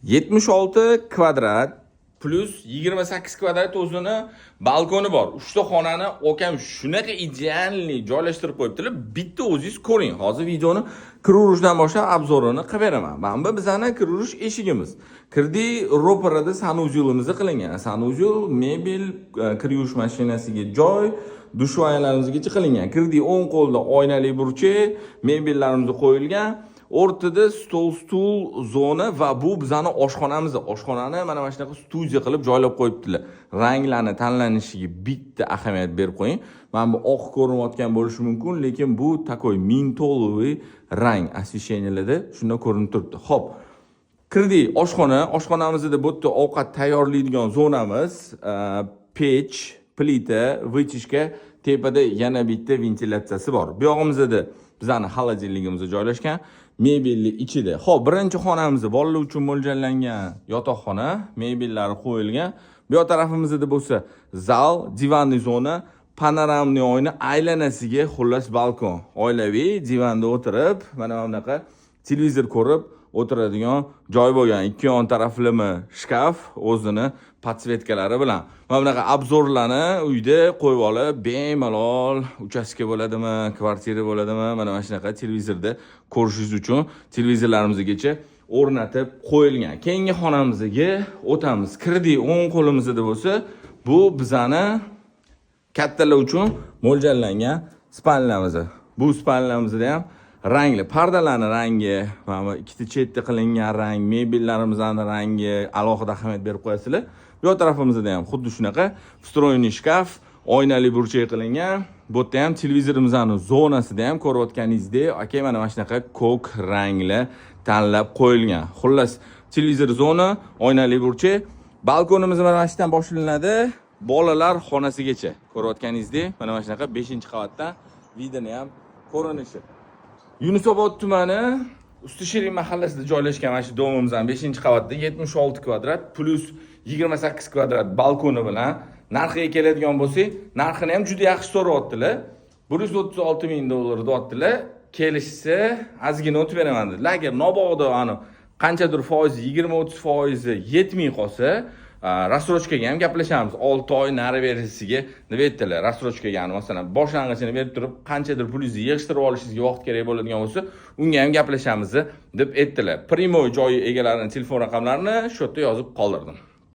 76 kvadrat plyus 28 kvadrat o'zini balkoni bor. Uchta xonani okam shunaqa идеальный joylashtirib qo'yibdilar. Bitta o'zingiz ko'ring. Hozir videoni kiraverishdan boshlab обзор ini qilib beraman. Mana bu bizani kiraverish eshigimiz. Kirdik, ro'parada санузел imiz qilingan. Санузел, mebel, kir yuvish mashinasiga joy, душевая larimizgacha qilingan. Kirdik, o'ng qo'lda oynali burchak, mebellarimiz qo'yilgan. O'rtada stol, stul zona va bu bizani oshxonamiz. Oshxonani mana shunaqa studiya qilib joylab qo'yibdilar. Ranglarni tanlanishiga bitta ahamiyat berib qo'ying. Mana bu oq ko'rinayotgan bo'lishi mumkin, lekin bu такой ментоловый rang, освещение larda shunda ko'rinib turibdi. Xo'p, kirdik oshxona. Oshxonamizda bu yerda ovqat tayyorlaydigan zonamiz, pech, plita, вытяжка, tepada yana bitta ventilyatsiyasi bor. Bu yog'imizda bizani холодильник imiz joylashgan, mebelli ichida. Xo'p, birinchi xonamiz bolalar uchun mo'ljallangan yotoqxona, mebellari qo'yilgan. Bu yoq tarafimizda bo'lsa zal, диванный zona, панорамный oyna, aylanasiga xullas balkon. Oilaviy divanda o'tirib, mana bunaqa televizor ko'rib o'tiradigan joy bo'lgan. Ikki yon taraflama shkaf o'zini подсветка lari bilan. Mana bunaqa обзор larni uyda qo'yib olib, bemalol uchastka bo'ladimi, kvartira bo'ladimi, mana shunaqa televizorda ko'rishingiz uchun televizorlarimizgacha o'rnatib qo'yilgan. Keyingi xonamizga o'tamiz. Kirdik, o'ng qo'limizda bo'lsa bu bizani kattalar uchun mo'ljallangan спальня miz. Bu спальня mizda ham rangli pardalarni rangi, mana bu ikkita chetda qilingan rang, mebellarimizni rangi alohida ahamiyat berib qo'yasizlar. Bu yoq tarafimizda ham xuddi shunaqa встроенный shkaf, oynali burchak qilingan. Bu yerda ham televizorimizni zonasida ham ko'rayotganingizdek, aka, mana shunaqa ko'k rangli tanlab qo'yilgan. Xullas, televizor zona, oynali burchak, balkonimiz mana shu yerdan boshlanadi, bolalar xonasigacha. Ko'rayotganingizdek, mana shunaqa 5-qavatdan вид ini ham ko'rinishi. Yunusobod tumani, Usti Shirin mahallasida joylashgan mana shu дом imizdan 5-qavatda 76 kvadrat plyus 28 kvadrat balkoni bilan narxiga keladigan bo'lsak, narxini ham juda yaxshi so'rayaptilar. 136 ming dollar deyaptilar. Kelishsa, ozgina o'tib beraman dedilar. Agar mabodo ani qanchadir foizi, 20-30 foizi yetmay qolsa, рассрочка ga ham gaplashamiz. 6 oy nari berisiga deb aytdilar. Рассрочка ga, masalan, boshlang'ichini berib turib, qanchadir pulingizni yig'ishtirib olishingizga vaqt kerak bo'ladigan bo'lsa, unga ham gaplashamiz deb aytdilar. Прямой joyi egalarini telefon raqamlarini shu yerda yozib qoldirdim.